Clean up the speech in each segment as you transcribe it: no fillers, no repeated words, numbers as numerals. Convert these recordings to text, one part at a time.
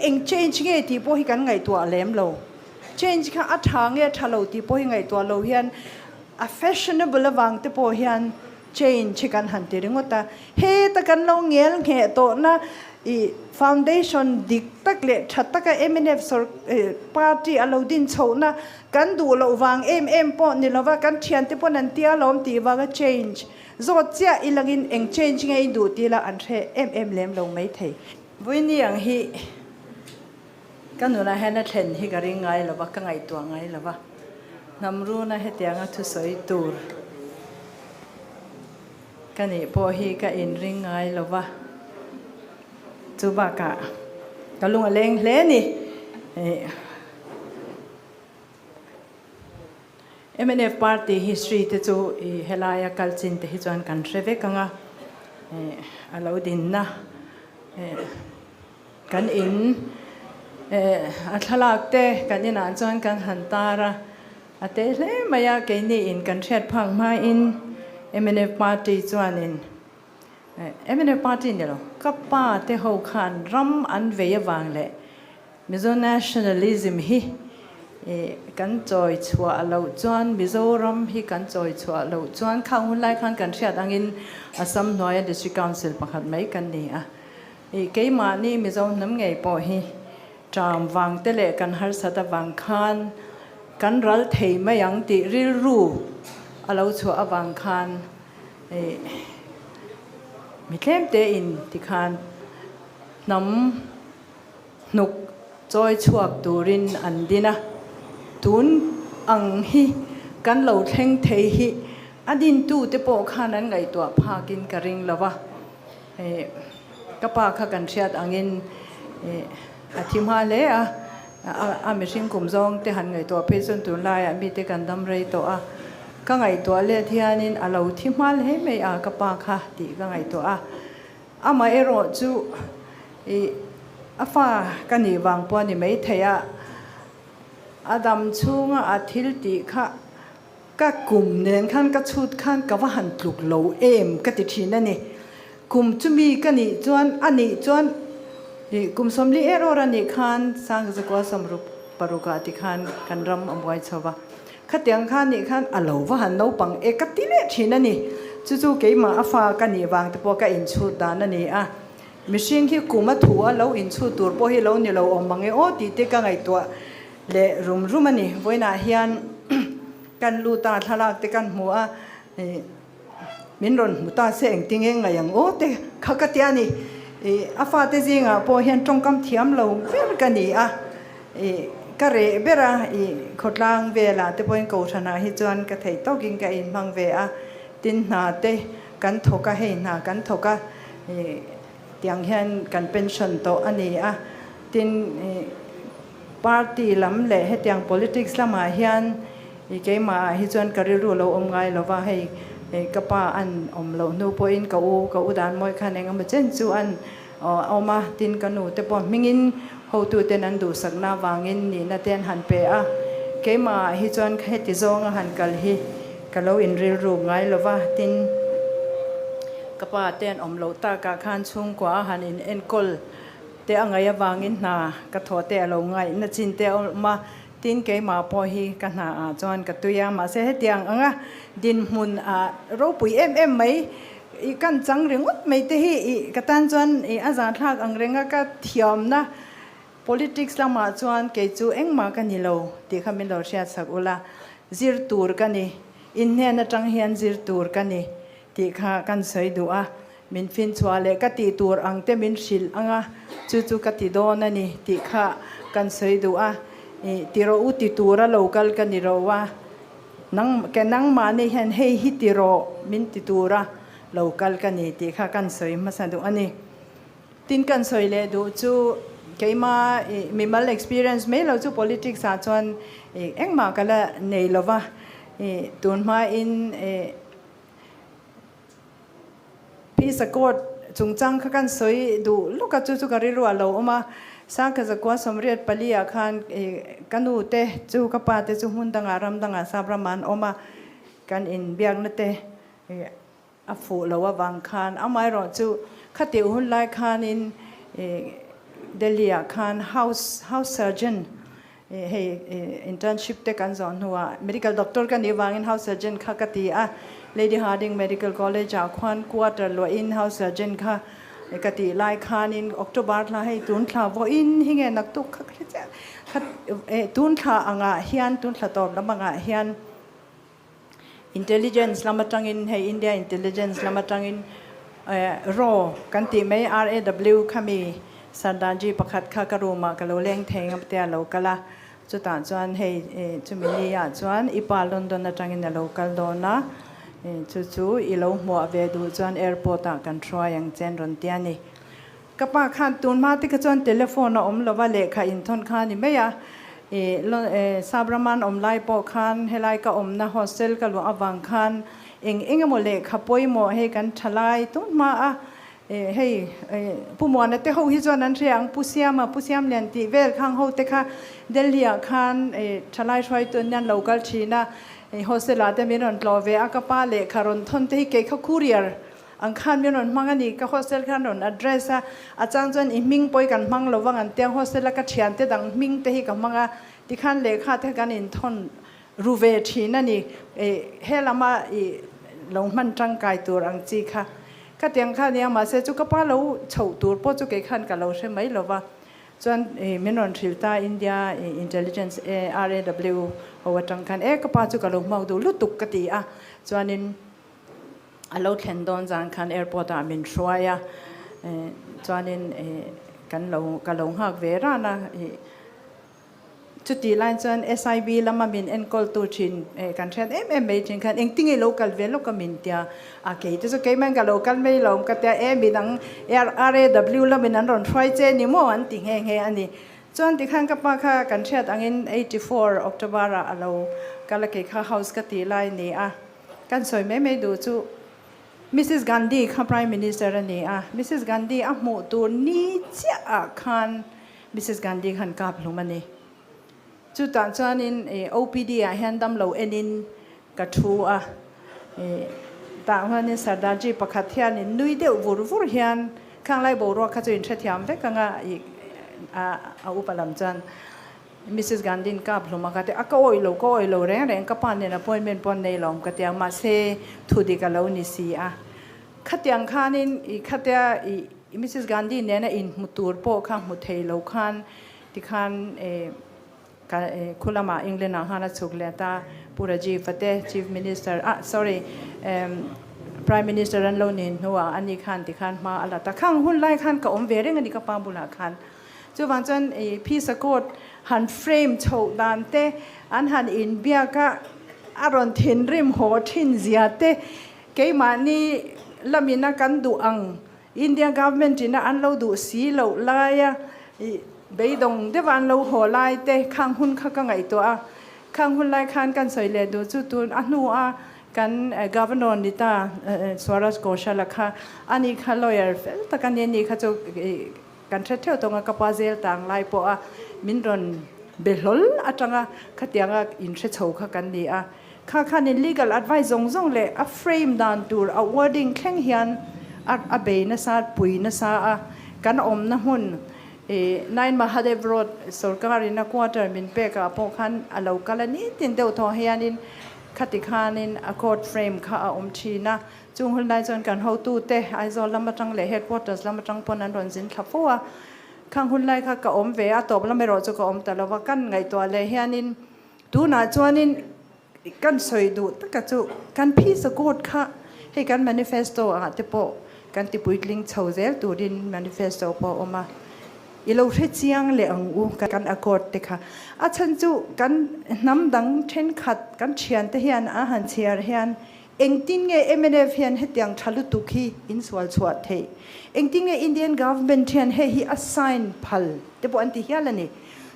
eng change nge tih pawh hi kan ngaihtuah lem lo. Change kha a tha nge tha lo tih pawh hi ngaihtuah lo hian a fashionable avang te pawh hian change hi kan han ti ringawt a. Heta kan lo ngel ngheh tawhna i foundation dik tak leh tha taka mnf sawr party a lo din chhohna kan duh loh vang em em pawh ni lova kan thiante pawn an tia lawm tih vanga change zawt chiah i langin eng change nge i duh tih lah an hre em em lem lo maithei. Vawiini ang hi ka nunah hian a thlen hi ka ring ngai lova, ka ngaihtuah ngai lova, hnam runa hetianga thusawi tur ka nih pawh hi ka inring ngai lova, chu bakah ka lung a leng hle ni. Mnf party history te chu i helaia kal chin te hi chuan kan hre vek ang a, a lo dinna kan in a thlalak te kan inah chuan kan han tar a, a te hle mai a, keini in kan hriat phak hmain mnf party chuanin mnf party ni lo ka pa te ho khan ram an vei avang leh Mizo nationalism hi kan chawi chhuah loh chuan Mizoram hi kan chawi chhuah loh chuan khang hun lai khan kan hriat angin Assam hnuaia District Council pakhat mai kan ni a. Keimahni Mizo hnam ngei pawh hi ṭam vang te leh kan harsat avang khan kan ral thei mai ang tih rilru a lo chhuah avang khan mi tlem tein tikhan hnam Hnuk chawi chhuak turin an din a, tun ang hi kan lo thleng thei hi a dintute pawh khan an ngaihtuah phakin ka ring lo va. Ka pa kha kan hriat angin a thi hma hle a, a mihring kum zawng te han ngaihtuah phei chuan tunlaiah mite kan dam rei tawh a, ka ngaihtuah let hianin a lo thi hma hle mai a ka pa kha tih ka ngaihtuah a. Amaherawh chu i a fa ka nih vang pawh a ni maithei a, a dam chhunga a thil tih kha ka kum nen khan ka chhut khan ka va han tluk lo em ka ti thin a ni. Kum chumi ka nih chuan a nih chuan i kum 40 erawh a nih khan Sangzakua 66 ah ti khan kan ram a buai chho va. Khatiang kha nih khan a lo va han naupang e ka ti leh thin a ni. Chu chu keimah a fa ka nih vang te pawh ka inchhut dan a ni a. Mihring hi kum a thu a lo inchhut tur pawh hi lo ni lo awm mang e aw tih te ka ngaihtuah leh rum rum a ni. Vawiinah hian kan lut a, thlalak te kan hmu a, min rawn hmu ta se engtin nge ngaih ang aw te kha ka ti a ni. A fate zingah pawh hian tawngkam thiam lo ber ka ni a, ka reh ber a, khawtlang velah te pawhin kohhranah hi chuan ka theih tawkin ka inhmang ve a, tin hna te kan thawk a, hei hna kan thawk a, tiang hian kan pension tawh a ni a, tin party lam leh hetiang politics lamah hian I keimah ah hi chuan ka rilru lo awm ngai lo va, hei ka pa an awm loh hnu pawhin ka u, ka u dan mawi khan eng emaw chen chu an awm a, tin ka nu te pawh hmingin hotu ten an duhsakna avangin nihna te an han pe a, keimah ah hi chuan heti zawnga han kal hi ka lo inrilru ngai lo va, tin ka pa te an awm loh takah khan chhungkua a han in enkawl te a ngaih avangin hna ka thawh te a lo ngaihna chin te a awm a. Tin, keimah pawh hi ka hna ah chuan ka tui a, mahse hetiang anga dinhmun ah ropui em em mai i kan chang ringawt mai te hi i ka tan chuan i a zahthlak ang renga ka thiamna politics lamah chuan kei chu engmah ka ni lo tih kha min lo hriat sak ula, zir tur ka ni, inhnen atang hian zir tur ka ni tih kha kan sawi duh a, min finchhuah leh ka tih tur ang te min hrilh ang a, chu chu ka ti dawn a ni tih kha kan sawi duh a, ih ti rawh u ti tura lo kal ka ni ro a, nang ke nangmahni hian hei hi ti rawh min ti tura lo kal ka ni tih kha kan sawi hmasa duh a ni. Tin kan sawi leh duh chu keima ih mimal experience mai lo chu politics ah chuan ih engmah ka la nei lo va, ih tun hmain ih Peace Accord chungchang kha kan sawi duh lawk a, chu chu ka rilru a lo awm a. Sangkha zakua 84 ah khan ka nu te chu ka pa te chu hmun dangah ram dangah sap ramah an awm a, kan inbiakna te a fuh lo avang khan amaherawh chu khatih hun lai khanin. Delhi ah khan house house surgeon hei internship te kan zawh hnuah medical doctor ka nih vangin house surgeon kha ka ti a, Lady Hardinge Medical College ah khuan quarter luahin house surgeon kha ka tih lai khanin October thla hei tun thla vawiin hi nge naktuk kha ka hre chiah kha tun thla angah hian tun thla tawp lam angah hian Intelligence lam atangin hei India Intelligence lam atangin raw kan tih mai RAW khami Sardarji pakhat kha ka room ah ka lo leng thei ngam te a lo kal a, chutah chuan hei chumi ni ah chuan i pa London atangin a lo kal dawn a, chu chu i lo hmuah ve duh chuan airport ah kan hruai ang che an rawn ti a ni. Ka pa khan tun hma te kha chuan telephone a awm lova lehkha inthawn kha a ni mai a, ih Sabraman awm lai pawh khan helai ka awmna hostel ka luah avang khan eng eng emaw lehkha pawimawh hei kan tha lai tun hma a, hei Pu Muana te ho hi chuan an hria ang Pu Siama, Pu Siamlian tih vel khang ho te kha Delhi ah khan thalai hruaitu an lo kal thin a, hostel ah te min rawn tlawh ve a, ka pa lehkha rawn thawn te hi kei kha courier Ang khan min rawn hmang a ni, ka hostel khan rawn address a, a chang chuan i hming pawh hi kan hmang lo vang an tia, hostel a ka thiante dang hming te hi ka hmang a, tikhan lehkha te kan inthawn ru ve thin a ni, he lama i lo hman tangkai tur ang chi kha ka ti ang kha a nia, mahse chu ka pa lo chhoh tur pawh chu kei khan ka lo hre mai lo va, chuan min rawn hrilh ta India Intelligence RAW ho atang khan e ka pa chu ka lo hmuak duh lutuk ka ti a, chuanin. A lo thlen dawn zan khan airport ah min hruai a, chuanin kan lo ka lo nghak ve ran a, chutih lai chuan SIB lama min enkawl tu thin kan hriat em em mai thin khan engtin nge lo kal ve lawk a min tia, a kei te chu keimah in ka lo kal mai lo ka tia e midang RAW lamin an rawn hruai che ni maw an ti nghe nghe a ni. Chuan tikhan ka pa kha kan hriat angin 84 October ah a lo kal a kei kha house ka tih lai ni a. Kan sawi mai mai duh chu Missus Gandhi kha Prime Minister a ni a, Missus Gandhi a hmuh tur ni chiah ah khan Missus Gandhi khan kap hlum a ni. Chutah chuanin OPD ah hian damlo enin ka thu a, tah huanin Sardarji pakhat hianin nui deuh vur vur hian khanglai boruak kha chu inhrethiam vek anga a upa lam chuan Missus Gandhi-in kap hlum a ka ti a, ka awih lo, ka awih lo reng reng, ka pa nen appointment pawh an nei lo awm ka ti a, mahse thu dik a lo ni si a. Khatiang khanin i khatia i Missus Gandhi nena inhmu tur pawh kha hmu thei lo khan tikhan e ka khu lamah England ah khan a chhuk let a, Pu Rajiv-a te Chief Minister ah sorry Prime Minister an lo nin hnuah ani khan tikhan hma a la ta. Khang hun lai khan ka awm ve reng a ni ka pa bulah khan. Chuvang chuan i phisa court han frame chhoh dan te, an han inbiak a, a rawn thinrim haw thin zia te, keimahni lamina kan duh ang India government ina an lo duh si loh laia i beidawng deuha an lo haw lai te khang hun kha ka ngaihtuah a. Khang hun lai khan kan sawi leh duh chu tun a hnua kan governor ni ta Swaraj Goshala kha ani kha lawyer fel tak a ni, ani kha chu i Kan hre theuh tawng a, ka pa zel tang lai pawh a min rawn be hlawl atanga khatianga inhre chho kha kan ni a. Kha khanin legal advice zawng zawng leh a frame dan tur a wording thleng hian a a bei nasa pui nasa a. Kan awmna hmun ih Nine Mahadev Road sorkarin a quarter min pek ah pawh khan a lo kal a nitin deuh thaw hianin khati khanin a court frame kha a awm thin a. Chung hun lai chuan kan hotute Aizawl lam atang leh Headquarters lam atang pawn an rawn zin thla fo a. Khang hun lai kha ka awm ve a, tawp lam erawh chu ka awm ta lo va. Kan ngaihtuah leh hianin tunah chuanin kan sawi duh taka chu kan phisa court kha hei kan manifesto ah te pawh kan ti puitling chho zel turin manifesto pawh a awm a. I lo hre chiang leh ang u kan accord te kha. A chhan chu kan hnam dang thenkhat kan thiante hian a han chhiar hian Engtin nge mnf hian hetiang tha lutuk hi in sual chhuah theih? Engtin nge Indian government hian hei hi a sign phal te pawh an ti hial a ni.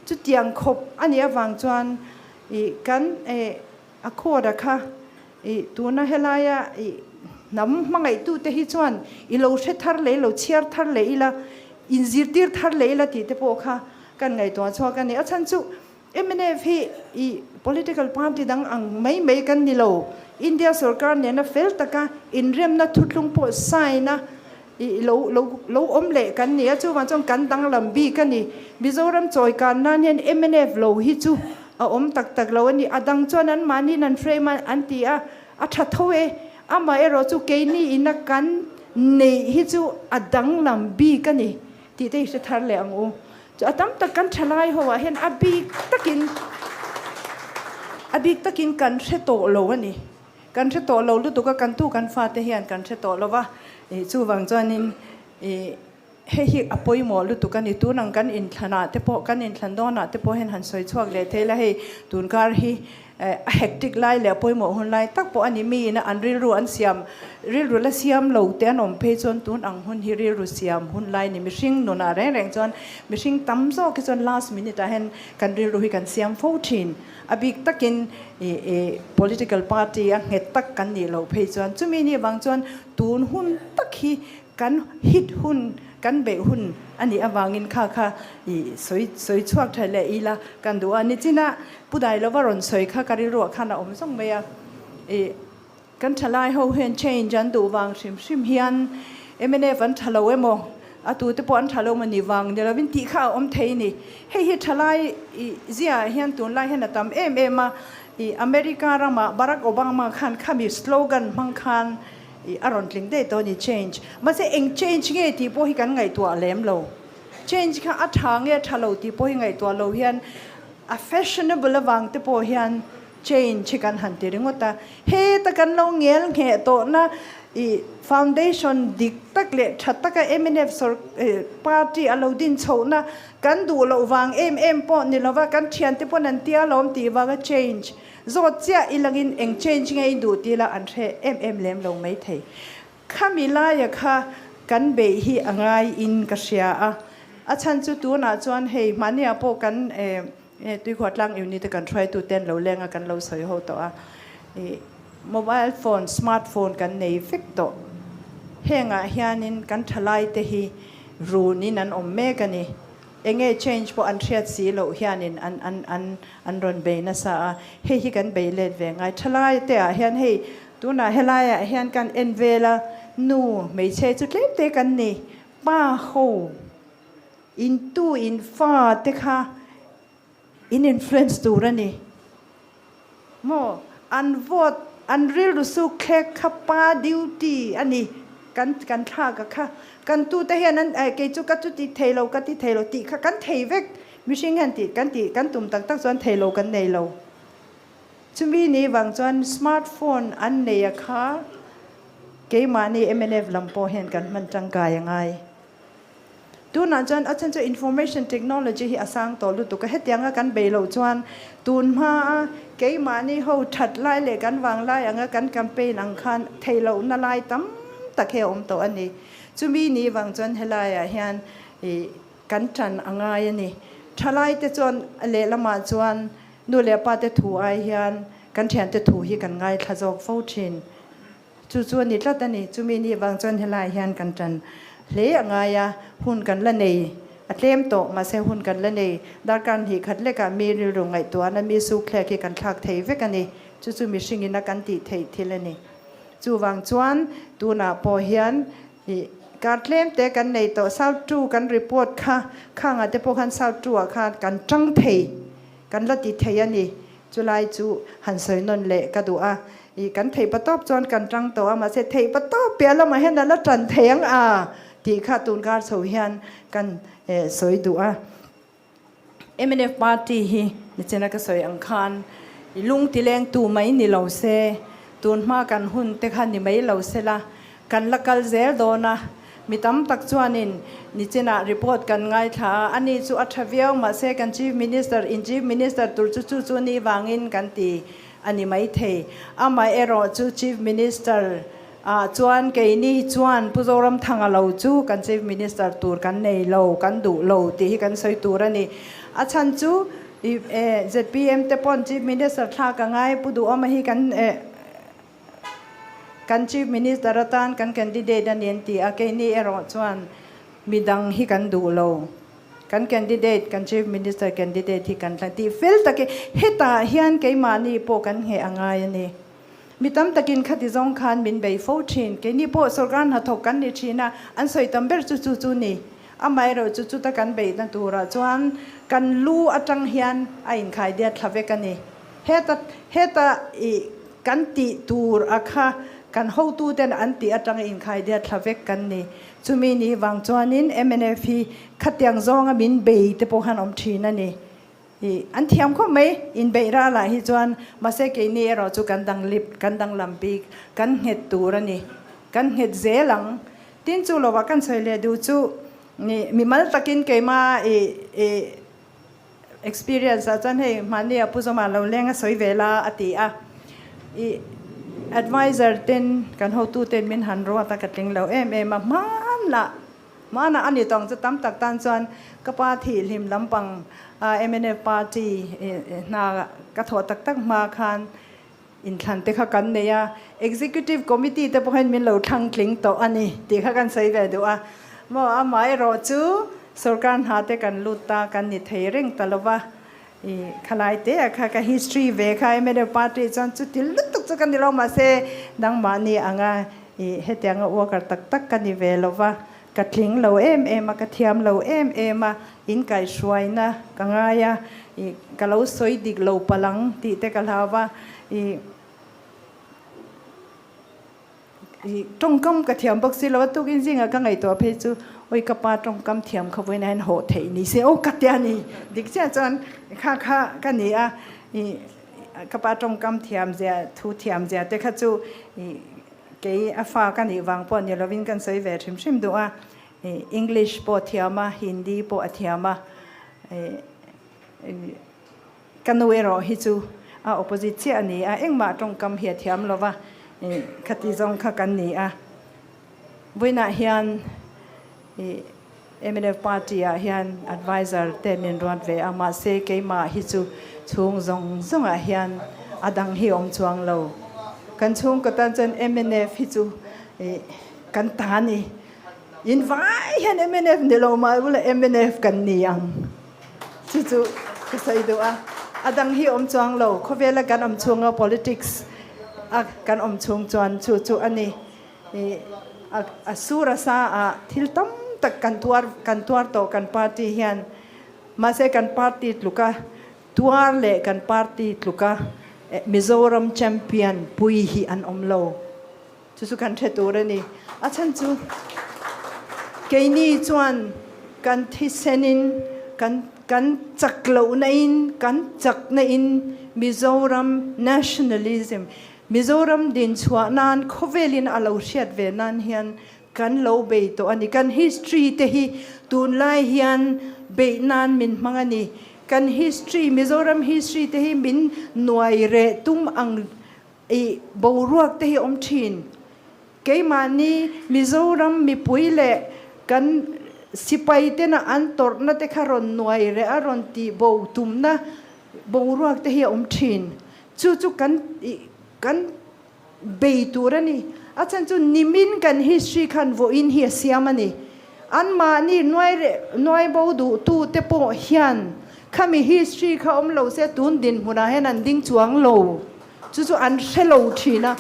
Chutiang khawp a nih avang chuan ih kan eh accord a kha ih tuna helaia ih hnam hmangaihtute hi chuan i lo hre thar leh i lo chhiar thar leh ila, inzirtir thar leh ila tih te pawh kha kan ngaihtuah chhuak a ni. A chhan chu Mnf hi i political party dang ang mai mai kan ni lo. India sorkar nena fel taka inremna thuthlung pawh sign a, I lo lo lo awm leh kan ni a, chuvang chuan kan danglam bik a ni. Mizoram chawi kan nan hian mnf lo hi chu a awm tak tak lo a ni. A dang chuan anmahniin an frame a an ti a, a tha tho e. Amaherawh chu keini ina kan neih hi chu a danglam bik a ni tih te i hre thar leh ang u. Chu a tam tak kan thalai ho ah hian a bik takin a bik takin kan hre tawh lo a ni. Kan hre tawh lo lutuk a, kan tu kan fate hian kan hre tawh lo va, ih chuvang chuanin ih hei hi a pawimawh lutuk a ni. Tun ang kan inthlanah te pawh, kan inthlan dawnah te pawh hian han sawi chhuak leh thei la, hei tunkar hi a hectic lai leh a pawimawh hun lai tak pawh a ni. Miin an rilru an siam, rilru la siam lo te an awm phei chuan tun ang hun hi rilru siam hun lai a ni. Mihring nunah reng reng chuan mihring tam zawk hi chuan last minute ah hian kan rilru hi kan siam fo thin. A bik takin i political party a nghet tak kan nih loh phei chuan chumi ni avang chuan tun hun tak hi kan hit hun, kan beih hun a nih avangin kha kha i sawi sawi chhuak tha leh ila kan duh a. Nichina Pu Dailova rawn sawi kha ka rilruah khan a awm zawng mai a. I Kan thalai ho hian change an duh vang hrim hrim hian mnf an tha lo emaw, a tute pawh an tha lo emaw ni vang ni lovin tih kha a awm thei ni. Hei hi thalai ziaah hian tunlai hian a tam em em a, i America ramah Barack Obama khan khami slogan hmang khan i a rawn tling daih tawh a ni change. Mahse eng change nge tih pawh hi kan ngaihtuah lem lo. Change kha a tha nge a tha lo tih pawh hi ngaihtuah lo hian a fashionable avang te pawh hian Change hi kan han ti ringawt a, heta kan lo ngel ngheh tawhna i foundation dik tak leh tha taka mnf sawr party a lo din chhohna kan duh loh vang em em pawh ni lova kan thiante pawn an tia lawm tih vanga change zawt chiah i langin eng change nge i duh tih lah an hre em em lem lo maithei. Khami laia kha kan beih hi a ngai in ka hria a, a chhan chu tunah chuan hei hmahniah pawh kan Tuikhuah tlang unit a kan hruaitu te an lo leng a kan lo sawi ho tawh a, ih mobile phone, smart phone kan nei vek tawh. Hengah hianin kan thalai te hi runin an awm mek a ni. Enge change pawh an hriat si loh hianin an an an an rawn bei nasa a, hei hi kan bei let ve ngai. Thalai te ah hian hei tunah helaiah hian kan en vel a, nu hmeichhe chu tlem te kan ni, pa ho In tu in fa te kha in influence tur a ni maw? An vote an rilru suk thlek kha pa duty a ni kan kan thlak a kha kan tu te hian an eh kei chu ka chu ti thei lo ka ti thei lo tih kha kan thei vek mihring hian tih kan tih kan tum tak tak chuan thei lo kan nei lo chumi ni vang chuan smart phone an nei a kha keimahni mnf lam pawh hian kan hman tangkai a ngai. Tunah chuan a chhan chu information technology hi a sang tawh lutuk a, hetianga kan bei loh chuan tun hmaa keimahni ho that lai leh kan vang lai anga kan campaign ang khan theih lohna lai tam tak hi a awm tawh a ni. Chumi ni vang chuan helaiah hian ih kan tan a ngai a ni. Thalaite chuan lehlamah chuan nu leh pate thu ai hian kan thiante thu hi kan ngaithla zawk fo thin. Chu chu a ni tlat a ni. Chumi ni vang chuan helaiah hian kan tan hle a ngai a, hun kan la nei a tlem tawh, mahse hun kan la nei. Darkar hnih khat lekah mi rilru ngaihtuahna mi sukthlek hi kan thlak thei vek a ni. Chu chu mihringin a kan tih theih thil a ni. Chuvang chuan tunah pawh hian ih kar tlem te kan nei tawh. South 2 kan report kha khangah te pawh khan South 2 ah khan kan tang thei, kan la ti thei a ni. Chulai chu han sawi nawn leh ka duh a, i kan theih patawp chuan kan tang tawh a, mahse theih patawp piah lamah hian a la tan thei ang a tih kha tunkar chho hian kan sawi duh a. Mnf party hi nichina ka sawi ang khan i lung tilengtu mai ni lo se, tun hma kan hun te kha ni mai lo se la, Kan la kal zel dawn a, mi tam tak chuanin nichinah report kan ngaithla a, ani chu a tha viau mahse kan Chief Minister in Chief Minister tur chu chu chu ni vangin kan ti a ni maithei. Amaherawh chu Chief Minister ah chuan keini chuan Pu Zoramthanga lo chu kan Chief Minister tur kan nei lo, kan duh lo tih hi kan sawi tur a ni. A chhan chu zpm te pawn Chief Minister thlak a ngai, Pu Duhawma hi kan Kan Chief Minister atan kan candidate a ni an ti a, keini erawh chuan midang hi kan duh lo. Kan candidate, kan Chief Minister candidate hi kan tih fel tak e. Hetah hian keimahni pawh kan ngheh a ngai a ni. Mi tam takin khati zawng khan min bei fo thin. Keini pawh sorkar hnathawk kan ni thin a, an sawi tam ber chu chu chu ni. Amaherawh chu chuta kan beihna turah chuan kan lu atang hian a inkhai diat thla vek a ni. Heta heta i kan tih tur a kha kan hotuten an tih atanga inkhai diat thla vek kan ni. Chumi ni vang chuanin mnf hi khatiang zawnga min bei te pawh khan awm thin a ni. I an thiam khawp mai, inbeih ralah hi chuan mahse keini erawh chu kan dang lip, kan danglam bik, kan nghet tur a ni. Kan nghet zel ang. Tin chu lovah kan sawi leh duh chu ni mimal takin keima i i experience ah chuan hei mahni a Pu Zawma lo leng a sawi ve la a ti a. I advisor ten kan hotu ten min han ruat a ka tling lo em em a hmanah Hmanah a ni tawng chu tam tak tan chuan ka pa thihhlim lampang mnf party hna ka thawh tak tak hma khan inthlan te kha kan nei a, Executive Committee te pawh hian min lo thlang tling tawh a ni tih kha kan sawi ve duh a. Maw amaherawh chu sorkar hna te kan lut ta kan ni thei reng ta lo va, i khalai te ah kha ka history ve kha mnf party chuan chuti lutuk chu ka ni lo mahse nangmahni anga i hetianga worker tak tak ka ni ve lo va, ka tling lo em em a, ka thiam lo em em a, in kaihhruaina ka ngai a, i ka lo sawi dik lo palh ang tih te ka hlau va, i. I tawngkam ka thiam bawk si lo a, tukin zingah ka ngaihtuah phei chu awi ka pa tawngkam thiam kha vawiin hian hawh theih ni se aw ka tia ni. Dik chiah chuan kha kha ka ni a, i ka pa tawngkam thiam zia thu thiam zia te kha chu i kei a fa ka nih vang pawh ni lovin kan sawi ve hrim hrim duh a, i English pawh a thiam a, Hindi pawh a thiam a, i Ka nu erawh hi chu a opposite chiah a ni a, engmah tawngkam hi a thiam lo va, khati zawng kha kan ni a. Vawiinah hian mnf party ah hian advisor te min ruat ve a, mahse keimah hi chu chhung zawng zawngah hian a dang hi awm chuang lo. Kan chhungkaw tan chuan mnf hi chu kan ta a ni. In vai hian mnf ni lo mah ula mnf kan ni ang. Chu chu ka sawi duh a, a dang hi awm chuang lo, khawvela kan awm chhunga politics a kan awm chhung chuan chu chu a ni. I a sur a sa a thil tam tak kan tuar kan tuar tawh kan party hian mahse kan party tluka tuar leh kan party tluka Mizoram champion pui hi an awm lo. Chu chu kan hre tur a ni. A chhan chu keini chuan kan thisenin kan kan chak lohna in kan chakna in Mizoram nationalism, Mizoram din chhuah nan khawvelin a lo hriat ve nan hian kan lo bei tawh a ni. Kan history te hi tunlai hian beih nan min hmang a ni. Kan history, Mizoram history te hi min nuai reh tum ang I boruak te hi awm thin. Keimahni Mizoram mipui leh kan sipai tena an tawrhna te kha rawn nuai reh a rawn tih bo tumna boruak te hi a awm thin. Chu chu kan kan bei tur a ni. A chhan chu nimin kan history khan vawiin hi a siam a ni. Anmahni nuai reh nuai bo duhtu te pawh hian khami history kha awm lo se tun dinhmunah hian an ding chuang lo. Chu chu an hre lo thin a.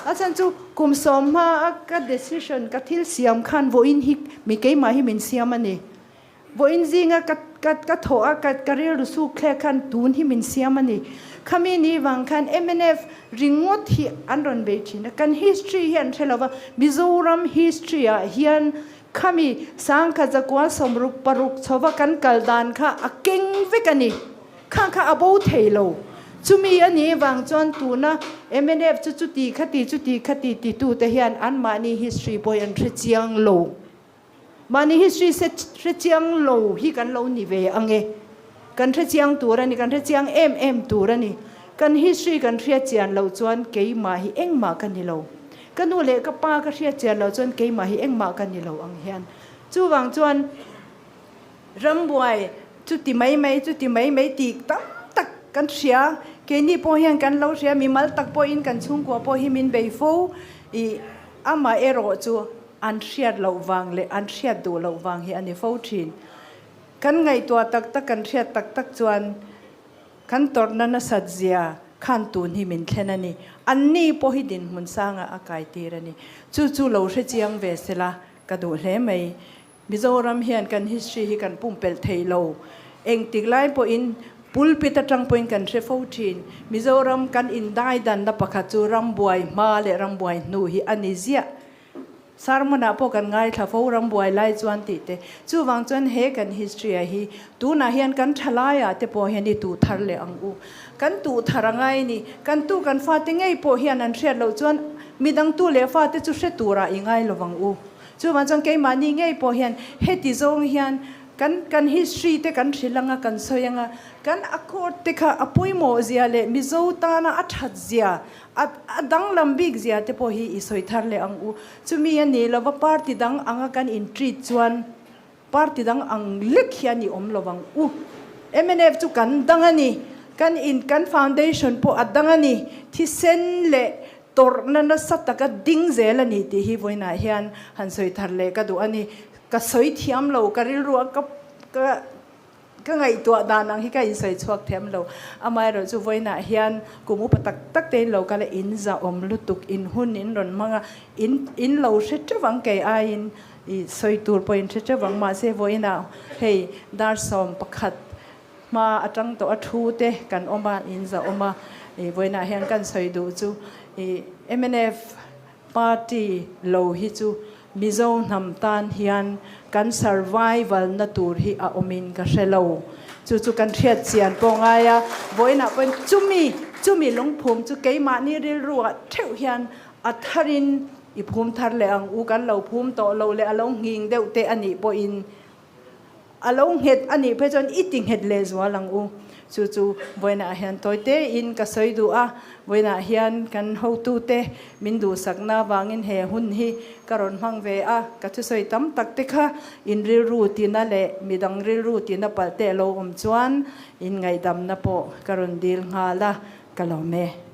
A chhan chu kum sawm hma a ka decision ka thil siam khan vawiin hi mi keimah hi min siam a ni. Vawiin zinga ka ka ka thawh a ka ka rilru suk thlek khan tun hi min siam a ni. Khami ni vang khan mnf ringawt hi an rawn bei thin a. Kan history hi an hre lo va, Mizoram history ah hian khami sangkhat zakua 66 chhova kan kal dan kha a keng vek a ni. Kha kha a bo thei lo. Chumi a nih vang chuan tuna mnf chu chuti khati chuti khati titute hian anmahni history pawh an hre chiang lo. Mahni history se hre chiang lo hi kan lo ni ve ang e. Kan hre chiang tur a ni, kan hre chiang em em tur a ni. Kan history kan hriat chian loh chuan keimah hi engmah ka ni lo. Ka nu leh ka pa ka hriat chian loh chuan keimah hi engmah ka ni lo ang hian. Chuvang chuan rambuai chuti mai mai chuti mai mai tih tam tak kan hria. Keini pawh hian kan lo hria, mimal tak pawhin kan chhungkua pawh hi min bei fo. Ih amah erawh chu An hriat loh vang leh an hriat duh loh vang hi a ni fo thin. Kan ngaihtuah tak tak, kan hriat tak tak chuan kan tawrhna nasat zia, khan tun hi min thlen a ni. Anni pawh hi dinhmun sangah a kai tir a ni. Chu chu lo hre chiang ve sela ka duh hle mai. Mizoram hian kan history hi kan pumpelh thei lo. Engtik lai pawhin pulpit atang pawhin kan hre fo thin. Mizoram kan indaidanna pakhat chu rambuai hma leh rambuai hnu hi a ni ziah. Sermon ah pawh kan ngaithla fo rambuai lai chuan tih te. Chuvang chuan he kan history ah hi tunah hian kan thalai ah te pawh hian i tuh thar leh ang u. Kan tuh thar a ngai ni. Kan tu kan fate ngei pawh hian an hriat loh chuan midang tu leh fate chu hre turah i ngai lovang u. Chuvang chuan keimahni ngei pawh hian heti zawng hian kan kan history te kan hrilh anga kan sawi anga kan accord te kha a pawimawh zia leh Mizo tana a that zia a a danglam bik zia te pawh hi i sawi thar leh ang u. Chumi a nih lova party dang anga kan in treat chuan party dang ang lek hian i awm lovang u. Mnf chu kan dang a ni, kan in kan foundation pawh a dang a ni, thisen leh Tawrhna nasa taka ding zel a ni tih hi vawiinah hian han sawi thar leh ka duh a ni. Ka sawi thiam lo, ka rilru a ka ka ka ngaihtuah dan ang hi ka insawi chhuak thiam lo. Amaherawh chu vawiinah hian kum upa tak tak te in lo kal a, in zahawm lutuk, in hun in rawn hmang a, in in lo hre teuh ang kei aiin i sawi tur pawh in hre teuh ang. Mahse vawiinah hei dar 11 Hma atang tawh a thu te kan awm a, in za awm a, i vawiinah hian kan sawi duh chu i mnf party lo hi chu Mizo hnam tan hian kan survival na tur hi a awmin ka hre lo. Chu chu kan hriat chian pawh ngai a, vawiinah pawhin chumi chumi lungphum chu keimahni rilruah theuh hian a tharin i phum thar leh ang u, kan lo phum tawh lo leh a lo nghing deuh te a nih pawhin A lo nghet a nih phei chuan i ti nghet leh zual ang u. Chu chu vawiinah hian tawi tein ka sawi duh a, vawiinah hian kan hotute min duhsakna avangin he hun hi ka rawn hmang ve a, ka thusawi tam tak te kha in rilru tina leh midang rilru tina palh te a lo awm chuan in ngaihdamna pawh ka rawn dil nghal a, ka lawm e.